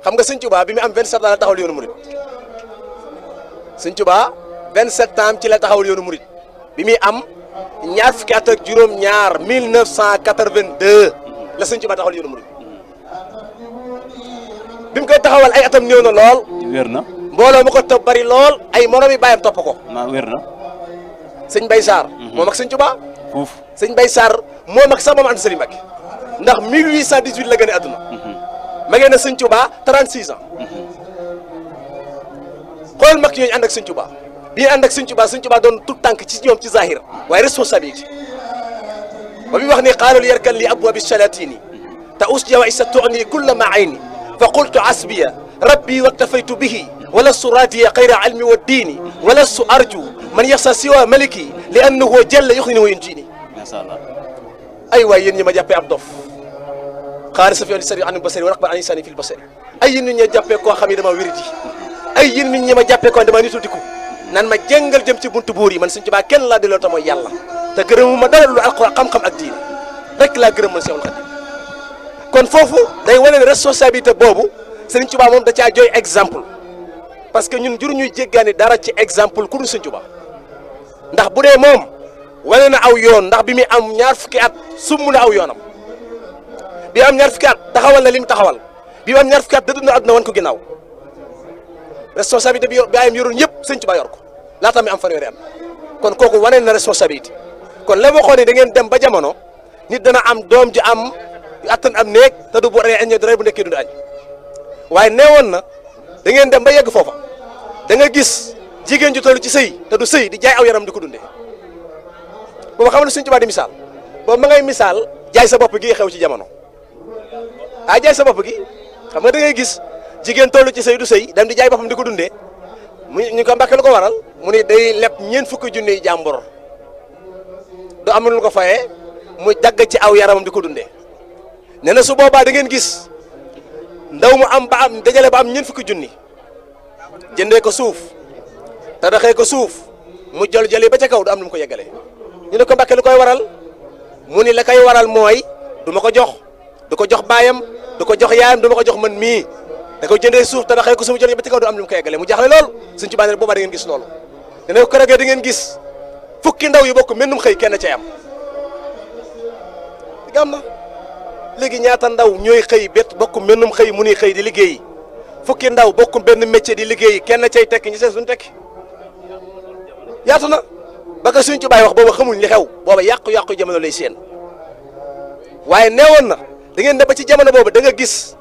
xam nga sëñ Tuubaa bi mu am 27 ans la taxawal yoonu murit sëñ Tuubaa 27 ans ci la taxawal yoonu murit bi muy am ñaar fukki at ak juróom-ñaar 1982 la sëñ Tuubaa taxawal yoonu murit bi mu koy taxawal ay atam néew na lool. wér na. mbooloo mu ko topp bari lool ay moromi baayam topp ko. wér na. sëñ Bay Sarr. moom ak sëñ Tuubaa. fuuf sëñ Bay Sarr moom ak sax moom Anta Sali Mbacké ndax 1818 la gën a adduna. ma ngeen ne sëñ Tuubaa 36 ans. xool mag ñooñu ànd ak sëñ Tuubaa bi ñu ànd ak sëñ Tuubaa doon tout tànk ci ñoom ci zahir waaye responsabilité ba muy wax ni qaalul yarkan li abwaabi shalatini te usja wa isa tu'ni kulla ma ayni fa qultu asbiya rabbi waktafaytu bihi walastu radiya xayra ilmi wa diini walastu arju man yaxsa siwa maliki li annahu jalla yuxnini wa yunjini. macha allah. ay waay yéen ñi ma jàppee ab dof xaari sa fi yoon di sari anu basari wa raqban an insani fil basari ay yéen nit ñi jàppee koo xam ne dama wéridi ay yéen nit ñi ma jàppee koo dama nitu diku nan ma jëngal jëm ci buntu buur yi man Sëñ Tuubaa kenn laa delloo ta mooy yàlla te gërëmu ma dara lu alxuraan xam-xam ak diine rek laa gërëm man Seexul Xadiim kon foofu day wane ne responsabilité boobu Sëñ Tuubaa moom da caa jooy exemple parce que ñun jur ñuy jéggaani dara ci exemple ku dul Sëñ Tuubaa ndax bu dee moom wane na aw yoon ndax bi muy am ñaar fukki at sumb na aw yoonam bi am ñaar fukki at taxawal na li mu taxawal bi am ñaar fukki at dëdd na àdduna wan ko ginnaaw responsabilité bi baayam yoroon yëpp Sëñ Tuubaa yor ko laata mi am fanweeri at kon kooku wane na responsabilité kon la waxoon ne da ngeen dem ba jamono nit dana am doom ji am attan am néeg te du bu ree añee du rey bu nekkee du añ waaye neewoon na da ngeen dem ba yegg foofa da nga gis jigéen ju toll ci sëy te du sëy di jaay aw yaram di ko dundee booba xam ne Sëñ Tuubaa di misaal boobu ma ngay misaal jaay sa bopp gi xew ci jamono jaay sa bopp gi xam nga da ngay gis jigéen toll ci sëy du sëy dem di jaay boppam di ko dundee mu ñu ko Mbàkke lu ko waral mu ni day leb ñeent fukki junni jàmbur du am lu ko fayee mu dagg ci aw yaramam di ko dundee nee na su boobaa da ngeen gis ndaw mu am ba am dajale ba am ñeent fukki junni jëndee ko suuf te daxee ko suuf mu jël ba ca kaw du am lu mu ko yeggalee ñu ne ko Mbàkke lu koy waral mu ni la koy waral mooy du ma ko jox du ko jox baayam du ko jox yaayam du ma ko jox man mii da koy jëndee suuf te daxee ko suuf jël ba ca kaw du am lu mu ko yeggalee mu jaaxle lool Sëñ Tuubaa ne boobaa da ngeen gis loolu dana ko kërëgee da ngeen gis fukki ndaw yu bokk mennum xëy kenn cay am di am na léegi ñaata ndaw ñooy xëy bet bokk mennum xëy mu ni xëy di liggéeyi fukki ndaw bokk benn métier di liggéeyi kenn cay tekki ñi seen suñu tekki yaatu na ba ko Sëñ Tuubaa wax booba xamuñ li xew booba yàqu-yàqu jamono lay seen waaye neewoon na da ngeen ne ba ci jamono boobu da nga gis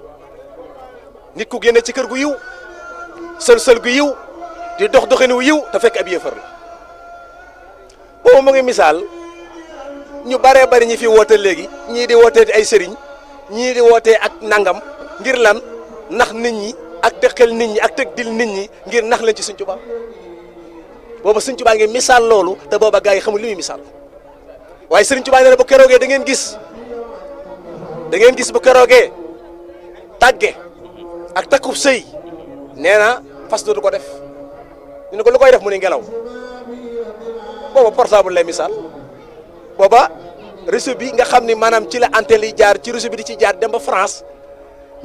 nit ku génne ci kër gu yiw sol gu yiw di dox doxinu yiw te fekk ab yéefar la boobu mu ngi misaal ñu baree bari ñi fi woote léegi ñii di wootee ay sëriñ ñii di wootee ak nangam ngir lan nax nit ñi ak teqel nit ñi ak teg dil nit ñi ngir nax leen ci Sëñ Tuubaa booba Sëñ Tuubaa ngi misaal loolu te booba gaa yi xamul li muy misaal waaye Sëriñ Tuubaa nee na bu keroogee da ngeen gis bu keroogee tàgge ak takkub sëy nee na fas dootu ko def ñu ne ko lu koy def mu ni ngelaw booba portable lay misaal booba réseau bi nga xam ni maanaam ci la antenne yi jaar ci réseau bi di ci jaar dem ba France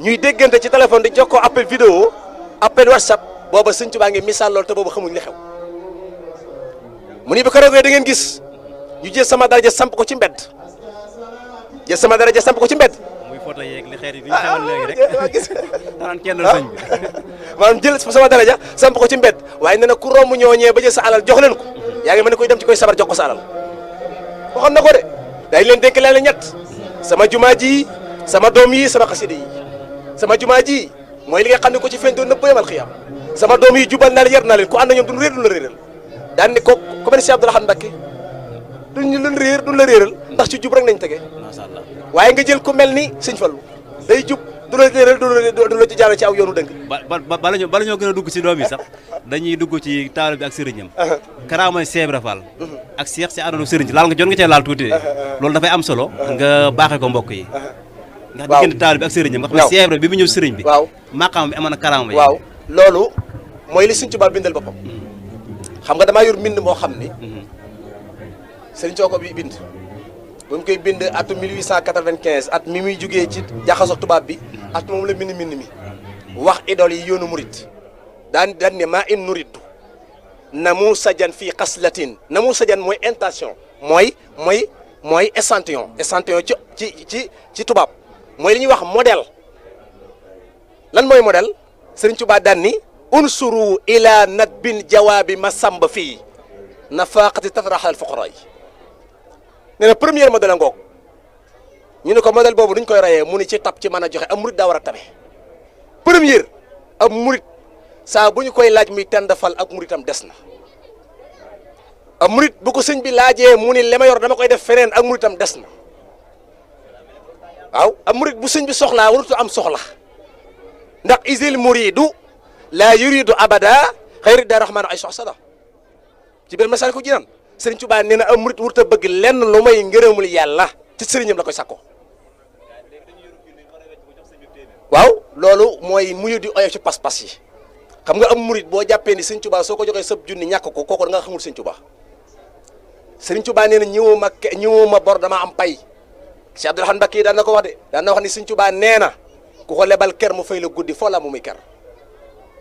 ñuy déggante ci téléphone di jokkoo appel vidéo appel WhatsApp booba Sëñ Tuubaa ngi misaal loolu te booba xamuñ li xew mu ni bu keroogee da ngeen gis ñu jël sama daraja samp ko ci mbedd muy photo yeeg li xeet yi ñu xewal léegi rek gis daan kenn sëñ bi maanaam jël sama daraja samp ko ci mbedd waaye nee na ku romb ñooñee ba jël sa alal jox leen ko yaa ngi mën ne koy dem ci koy sabar jox ko sa alal waxoon na ko de day leen dénk leen ñett sama jumaa ji sama doom yi sama xasida yi sama jumaa ji mooy li nga xam ne ko ci feeñ doon nëbb yamal xiyaam sama doom yi jubal naa leen yar naa leen ku ànd ñoom duñ réer duñ la réeral daan ni ko ku mel ni Cheikh Abdou Lahad Mbacké duñ leen réer duñ la réeral ndax ci jub rek nañ tege macha allah waaye nga jël ku mel ni Sëñ Fallu day jub du la réeral du la ci jaarale ci aw yoonu dëng bala ñoo gën a dugg ci doom yi sax dañuy dugg ci taal bi ak sëriñam karaamay Cheikh Ibra Fall ak Cheikh si àndoon sëriñ ci laal nga jot nga cee laal tuuti loolu dafay am solo nga baaxee ko mbokk yi nga diggante taal bi ak sëriñam nga xam ne Cheikh Ibra bi mu ñëw sëriñ bi waaw maqaam bi amoon na karaama yi waaw loolu mooy li Sëñ Tuubaa bindal boppam xam nga damaa yor mbind moo xam ni sëriñ soo ko bi bind bu mu koy bind atum 1895 at mi muy jugee ci jaxasoo tubaab bi at moom la mbind mi wax idole yi yoonu murid daan ne maa in nuriddu namusajan fii xaslatin namusajan mooy intention mooy échantillon ci tubaab mooy li ñuy wax modèle lan mooy modèle Sëriñ Tuubaa daan ni unsuru ila nadbin jawaabi ma samba fii nafaqati tafrax al fuqara yi nee na premier modèle a ngoog ñu ne ko modèle boobu duñ koy rayee mu ni ci tab ci mën a joxe am murit daa war a tabe premier am murit saa bu ñu koy laaj muy tendafal ak muritam des na am murit bu ko sëñ bi laajee mu ni li ma yor dama koy def feneen ak muritam des na waaw am murit bu sëñ bi soxlaa warutu am soxla ndax isil muridu la yuridu abada xayri da rahman ay soxsada ci benn masal ko jinan Sëriñ Tuubaa nee na am murit wurta bëgg lenn lu may ngërëmul yàlla ci sëriñam la koy sakko waaw loolu mooy muyu di oyof ci pas-pas yi xam nga am murit boo jàppee ni Sëriñ Tuubaa soo ko joxee sab junni ñàkk ko kooku da nga xamul Sëriñ Tuubaa Sëriñ Tuubaa nee na ñëwuma bor dama am pay Cheikh Abdoul Ahad Mbacké daan na ko wax de daan na wax ni Sëriñ Tuubaa nee na ku ko lebal ker mu fay la guddi foo la mu muy ker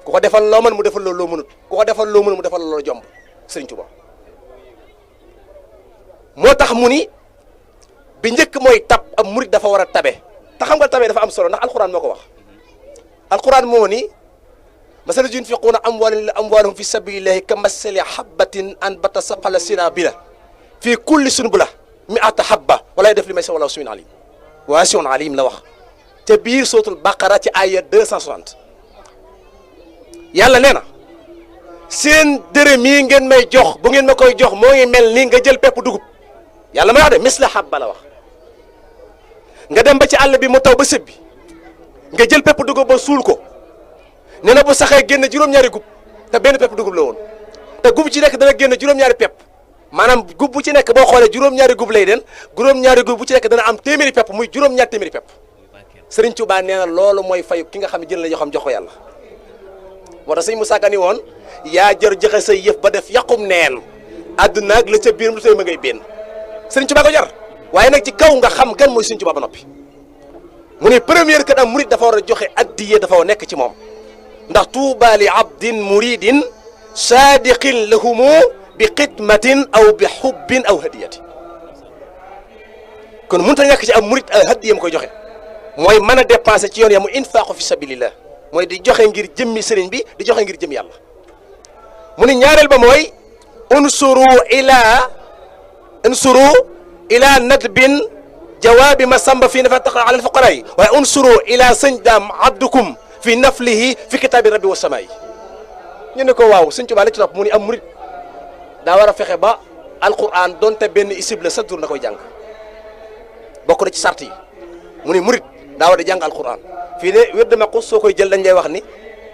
ku ko defal loo mën mu defal loo mënut ku ko defal loo mën mu defal loo jomb Sëriñ Tuubaa moo tax mu ni bi njëkk mooy tab am murit dafa war a tabe te xam nga tabe dafa am solo ndax alxuraan moo ko wax alxuraan moo ni masala yunfiquuna amwaalahum fi sabilillahi ka masali habbatin anbata sab'a sanaabila fii kulli sunbula mi'ata habba wala def li may sa wala sumin alim waasiun alim la wax te biir sootul baqara ci aya 260 yàlla nee na seen dërëm yi ngeen may jox bu ngeen ma koy jox moo ngi mel ni nga jël pepp dugub yàlla may wax de misla habba la wax nga dem ba ci àll bi mu taw ba sëbbi nga jël pepp dugub ba suul ko nee na bu saxee génn juróom-ñaari gub te benn pepp dugub la woon te gub ci nekk dana génn juróom-ñaari pepp maanaam gub bu ci nekk boo xoolee juróom-ñaari gub lay den juróom-ñaari gub bu ci nekk dana am téeméeri pepp muy juróom-ñaari téeméeri pepp Sëriñ Tuubaa nee na loolu mooy fayu ki nga xam ne jël la yoo xam jox ko yàlla moo tax sëñ Musaa Ka ni woon yaa jër joxe say yëf ba def yàqum neen àdduna ak la ca biir mu tey ma ngay benn Sëriñ Tuubaa ko jar waaye nag ci kaw nga xam kan mooy Sëriñ Tuubaa ba noppi mu ne première kat am murid dafa war a joxe addiye dafa war nekk ci moom ndax tuuba li abdin muridin saadiqin lahumu bi xidmatin aw bi xubbin aw hadiyati kon mënut a ñàkk ci am murid hadiyam koy joxe mooy mën a dépensé ci yoon ya mu infaqu fi sabilillah mooy di joxe ngir jëmmi sëriñ bi di joxe ngir jëm yàlla mu ni ñaareel ba mooy unsuru ila nadbin jawaabi ma samba fii nafa taqa ala alfuqara yi waaye unsuru ila sëñ daam abdukum fi naflihi fi kitaabi rabbi wa samaayi ñu ne ko waaw Sëñ Tuubaa la ci topp mu ni am murid daa war a fexe ba alquran donte benn isib la sa tur na koy jàng bokk na ci sart yi mu ni murid daa war a jàng alquran fii ne wér dama ko soo koy jël dañ lay wax ni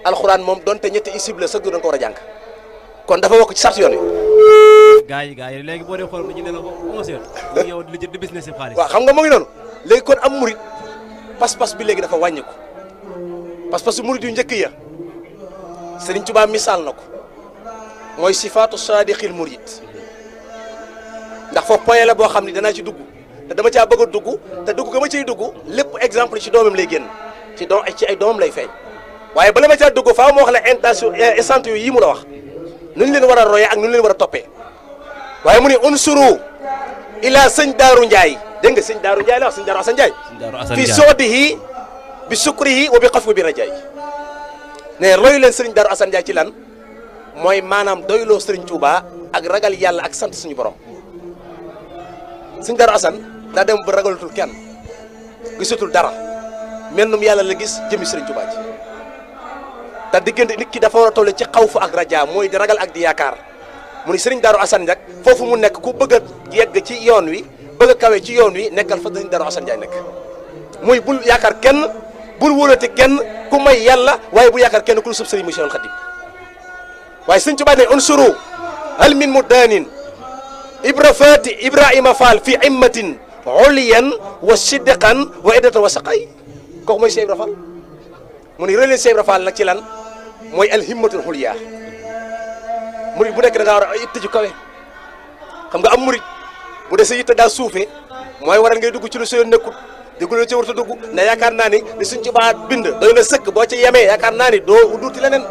alquran moom donte ñetti isib la sa tur na ko war a jàng kon dafa bokk ci sart yoon yi. gaa yi léegi boo dee xool dañu ne la monsieur yow di business xaalis. waaw xam nga mu ngi noonu léegi kon am murid pas-pas bi léegi dafa wàññi ko pas-pas su murid yu njëkk ya Sëriñ Tuubaa misaal na ko mooy sifaatu saadiqil murid ndax foofu point la boo xam ne danaa ci dugg te dama caa bëgg a dugg te dugg ga ma ciy dugg lépp exemple ci doomam lay génn ci ay doomam lay feeñ waaye bala ma caa dugg faaw ma wax la intention échantillon yi mu la wax nu ñu leen war a royee ak nu ñu leen war a toppee waaye mu ne unsuru ila sëñ Daaru Njaay dégg nga sëñ Daaru Njaay la wax sëñ Daaru Asan Njaay fi soodihi bi sukrihi wa bi xafwi bi rajaay ne royu leen sëriñ Daaru Asan Njaay ci lan mooy maanaam doyloo sëriñ Tuubaa ak ragal yàlla ak sant suñu borom sëñ Daaru Asan daa dem ba ragalatul kenn gisatul dara mennum yàlla la gis jëmi sëriñ Tuubaa ji te diggante nit ki dafa war a toll ci xawfu ak rajaa mooy di ragal ak di yaakaar mu ni sëriñ Daaru Asan nag foofu mu nekk ku bëgg a yegg ci yoon wi bëgg a kawe ci yoon wi nekkal fa sëriñ Daaru Asan Njaay nekk muy bul yaakaar kenn bul wóolate kenn ku may yàlla waaye bu yaakaar kenn ku sub sëriñ Seexul Xadiim waaye sëriñ Tuubaa ne unsuru hal min mudaanin Ibrahima Fall fi immatin uliyan wa sidqan wa iddatan wa saqay kooku mooy Cheikh Ibra Fall mu ni releen Cheikh Ibra Fall nag ci lan mooy alhimmatul xuliya murid bu nekk da ngaa war a itte ju kawe xam nga am murid bu dee sa yitte daa suufee mooy waral ngay dugg ci lu soo nekkut déglu ci warut a dugg ne yaakaar naa ni li Sëñ Tuubaa bind doy na sëkk boo ci yemee yaakaar naa ni doo udduti leneen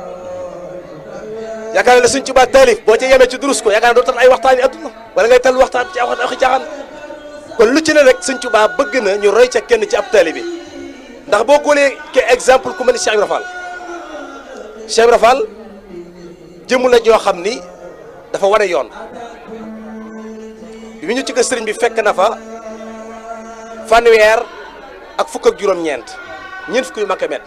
yaakaar naa ne Sëñ Tuubaa taalif boo ci yemee ci durus ko yaakaar naa doo tal ay waxtaan yi adduna wala ngay tal waxtaan ci waxi caaxaan kon lu ci ne rek Sëñ Tuubaa bëgg na ñu roy ca kenn ci ab taalibe ndax boo góolee ke exemple ku mel ni Cheikh Ibra Fall Cheikh Ibra Fall jëmu la joo xam ni dafa wane yoon bi ñu ci kër sëriñ bi fekk na fa fanweer ak fukk ak juróom-ñeent ñeent fukk yu makka met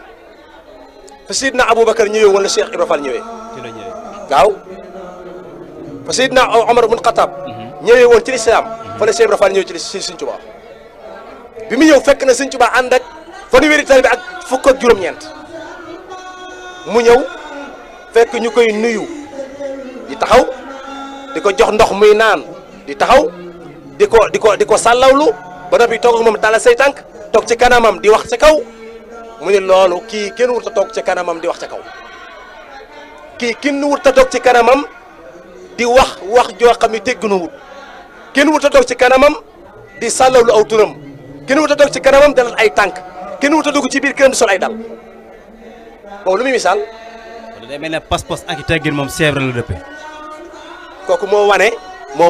fa Seydina Aboubacar ñëwee wala Cheikh Ibra Fall ñëwee ci la ñëwee waaw fa Seydina Omar ibn Khattab ñëwee woon ci lislaam fa la Cheikh Ibra Fall ñëwee ci Sëñ Tuubaa bi mu ñëw fekk na Sëñ Tuubaa ànd ak fanweeri taalibe bi ak fukk ak juróom-ñeent mu ñëw fekk ñu koy nuyu di taxaw di ko jox ndox muy naan di taxaw di ko sàllawlu ba noppi toog ak moom tala say tànk toog ci kanamam di wax ca kaw mu ne loolu kii kenn wut a toog ci kanamam di wax ca kaw kii kenn wut a toog ci kanamam di wax joo xam ne teggu na wut kenn wut a toog ci kanamam di sàllawlu aw turam kenn wut a toog ci kanamam dalal ay tànk kenn wut a dugg ci biir këram di sol ay dal boobu lu muy misaal day mel ne pas-pas ak i teggin moom Cheikh Ibra la dëppe kooku moo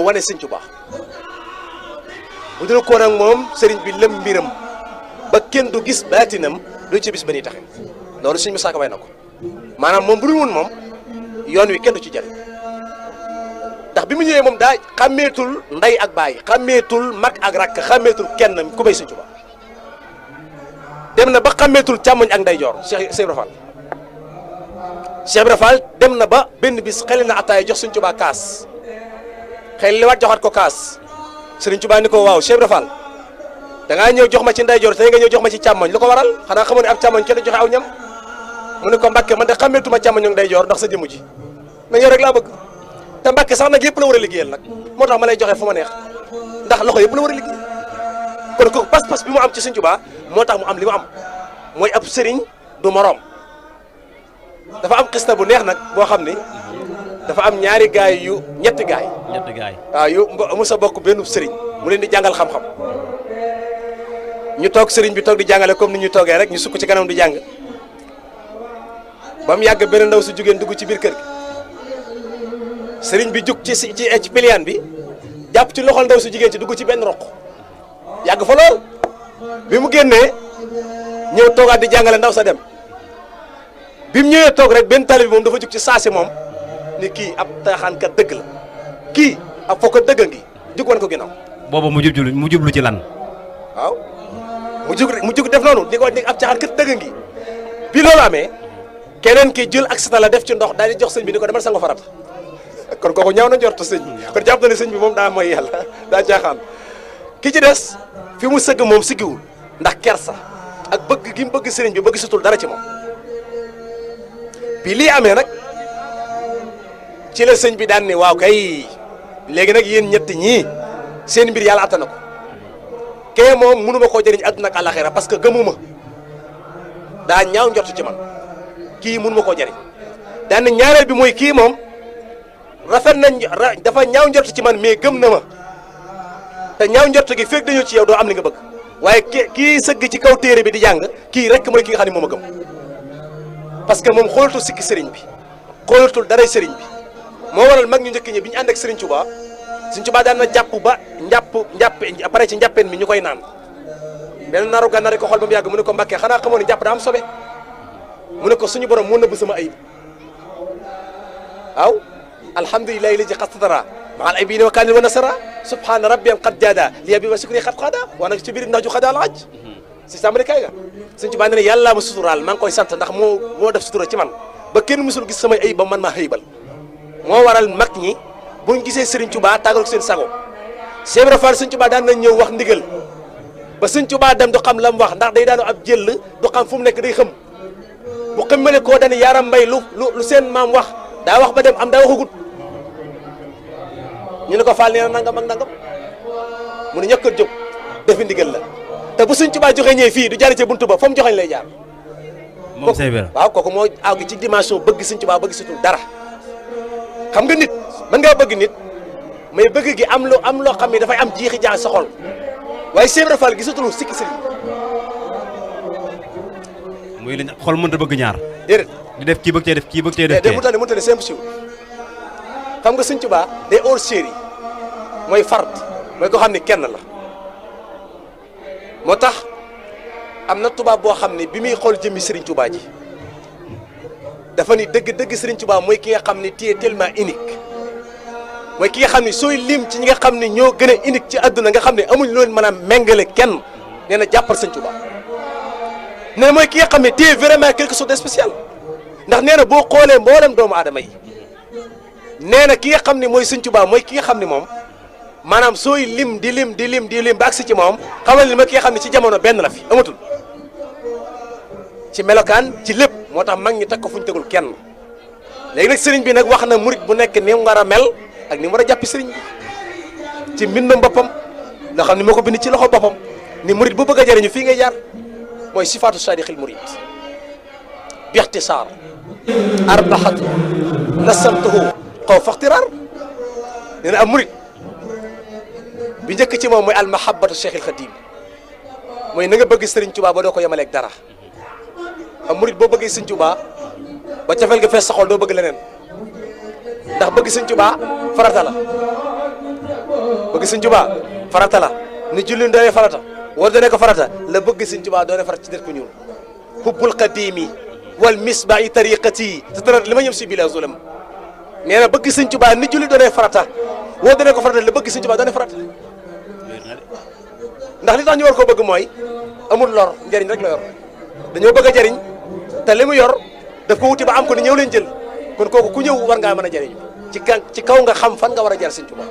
wane Sëñ Tuubaa bu dul ko nag moom sëriñ bi lëm mbiram ba kenn du gis baatinam du ci bis ba ñuy taxe loolu Sëñ Musaa Ka way na ko maanaam moom bu dul woon moom yoon wi kenn du ci jëriñ ndax bi mu ñëwee moom daa xàmmeetul ndey ak baay xàmmeetul mag ak rakk xàmmeetul kenn ku may Sëñ Tuubaa dem na ba xàmmeetul càmmoñ ak ndeyjoor Cheikh Ibra Fall Cheikh Ibra Fall dem na ba benn bis xel na ataaya jox Sëñ Tuubaa kaas xel li waat joxaat ko kaas Sëriñ Tuubaa ni ko waaw Cheikh Ibra Fall da ngaa ñëw jox ma ci ndeyjoor tey nga ñëw jox ma ci càmmoñ lu ko waral xanaa xamoon ne ab càmmoñ kenn joxe aw ñam mu ne ko Mbàkke man de xàmmeetuma càmmoñ ak ndeyjoor ndax sa jëmu ji mais yow rek laa bëgg te Mbàkke sax nag yëpp la war a liggéeyal nag moo tax ma lay joxe fu ma neex ndax loxo yëpp la war a liggéey kon ko pas-pas bi mu am ci Sëñ Tuubaa moo tax mu am li mu am mooy ab sëriñ du moroom dafa am xista bu neex nag boo xam ni dafa am ñetti gaay waaw yu musa bokk benn sëriñ mu leen di jàngal xam-xam ñu toog sëriñ bi toog di jàngale comme ni ñu toogee rek ñu sukk ci kanam di jàng ba mu yàgg benn ndaw su jigéen dugg ci biir kër gi sëriñ bi jug ci piliyaan bi jàpp ci loxol ndaw su jigéen ci dugg ci benn roq yàgg fa lool bi mu génnee ñëw toogaat di jàngale ndaw sa dem bi mu ñëwee toog rek benn tali bi moom dafa jug ci saasi moom ni kii ab taaxaankat dëgg la kii ab fokk dëgg ngi jug wan ko ginnaaw. boobu mu jublu ci lan. waaw mu jug def noonu di ko ni ab taaxaankat dëgg ngi bi loolu amee keneen ki jël ak sata la def ci ndox daal di jox sëñ bi ni ko demal sango farata kon kooku ñaaw na njort sëñ bi kon jàpp na ne sëñ bi moom daa mooy yàlla daa caaxaan ki ci des fi mu sëgg moom siggiwul ndax kersa ak bëgg gi mu bëgg sëriñ bi bëgg sutul dara ci moom bi lii amee nag ci la sëñ bi daan ni waaw kay léegi nag yéen ñett ñii seen mbir yàlla attana ko kee moom mënu ma koo jëriñ àdduna ak àllaxira parce que gëmuma daa ñaaw njort ci man kii mënu ma koo jëriñ daan ni ñaareel bi mooy kii moom rafet nañ dafa ñaaw njort ci man mais gëm na ma te ñaaw njort gi fekk dañoo ci yow doo am li nga bëgg waaye kii sëgg ci kaw téere bi di jàng kii rek mooy ki nga xam ne moom a gëm parce que moom xoolatul sikki sëriñ bi xoolatul daray sëriñ bi moo waral mag ñu njëkk ñi bi ñu ànd ak Sëriñ Tuubaa Sëriñ Tuubaa daan na jàpp ba njàpp pare ci njàppeen mi ñu koy naan benn naru gànnaar ko xool ba mu yàgg mu ne ko Mbàkke xanaa xamoon ne jàpp daa am sobe mu ne ko suñu borom moo nëbb sama ayib waaw alhamdulillahi lazi xastatara maal ay bii ne wa kaanil wa nasara subhaana rabbiyam qad jaada liya bi wa sukri xat xaada wax nag ci biir ndax ju xadaa la aj si sàmbali kay ga Sëriñ Tuubaa ne yàlla ma suturaal maa ngi koy sant ndax moo def sutura ci man ba kenn musul gis samay ayib ba man maa xëybal moo waral mag ñi buñ gisee Sëriñ Tuubaa tàggal ko seen sago Cheikh Ibra Fall Sëriñ Tuubaa daan nañ ñëw wax ndigal ba Sëriñ Tuubaa dem du xam la mu wax ndax day daanu ab jël du xam fu mu nekk day xëm bu xëmmale koo dani yaaram mbay lu seen maam wax daa wax ba dem am daa waxagut ñu ne ko Fall nee na nangam ak nangam mu ne ñëkkat jóg defi ndigal la te bu Sëriñ Tuubaa joxe ñëwee fii du jaar ci buntu ba fa mu joxeñ lay jaar moom Cheikh Ibra waaw kooku moo àgg ci dimension bëgg Sëriñ Tuubaa bëgg sutul dara xam nga nit mën ngaa bëgg nit mais bëgg gi am loo xam ne dafay am jiixi jaax sa xol waaye Cheikh Ibra Fall gisatul sikki sëriñ muy lañ xol mënta bëgg ñaar déedéet di def kii bëgg cee def kii bëgg cee def de mu tane c'est impossible xam nga Sëñ Tuubaa day hors série mooy fard mooy ko xam ne kenn la moo tax am na tubaab boo xam ne bi muy xool jëmmi Serigne Touba ji dafa ni dëgg Serigne Touba mooy ki nga xam ne tu es tellement unique mooy ki nga xam ne sooy lim ci ñi nga xam ne ñoo gën a unique ci àdduna nga xam ne amuñ loolu mën a méngale kenn nee na jàppal Sëñ Touba nee na mooy ki nga xam ne tu es vraiment quelque chose de spécial ndax nee na boo xoolee mboolem doomu aadama yi nee na ki nga xam ne mooy Sëñ Touba mooy ki nga xam ne moom maanaam sooy lim di lim ba agsi ci moom xamal ni ma ki nga xam ne ci jamono benn la fi amatul ci melokaan ci lépp moo tax mag ñi teg ko fu ñu tegul kenn léegi nag sëriñ bi nag wax na murit bu nekk ni mu war a mel ak ni mu war a jàppi sëriñ bi ci mbindam boppam loo xam ne moo ko bind ci loxo boppam ni murit bu bëgg a jëriñu fii ngay jaar mooy sifaatu sadiqil murit bi ixtisaar arbaxatu nasamtuhu xaw faxtiraar nee na am murit bi njëkk ci moom mooy almahabatu cheikhil xadim mooy na nga bëgg sëriñ Tuubaa ba doo ko yemaleeg dara am murit boo bëggee sëriñ Tuubaa ba cafel nga fees sa xol doo bëgg leneen ndax bëgg sëriñ Tuubaa farata la bëgg sëriñ Tuubaa farata la ni julli doone farata war doone ko farata la bëgg sëriñ Tuubaa doone farata ci det ko ñuul hubbul qadimi wal misbahi tariqati te tara li ma ñëm si bila zulam nee na bëgg sëriñ Tuubaa ni julli doone farata war doone ko farata la bëgg sëriñ Tuubaa doone farata ndax li tax ñu war koo bëgg mooy amul lor njëriñ rek la yor dañoo bëgg a jëriñ te li mu yor daf ko wuti ba am ko ni ñëw leen jël kon kooku ku ñëw war ngaa mën a jëriñu ci kaw nga xam fan nga war a jaar Sëñ Tuubaa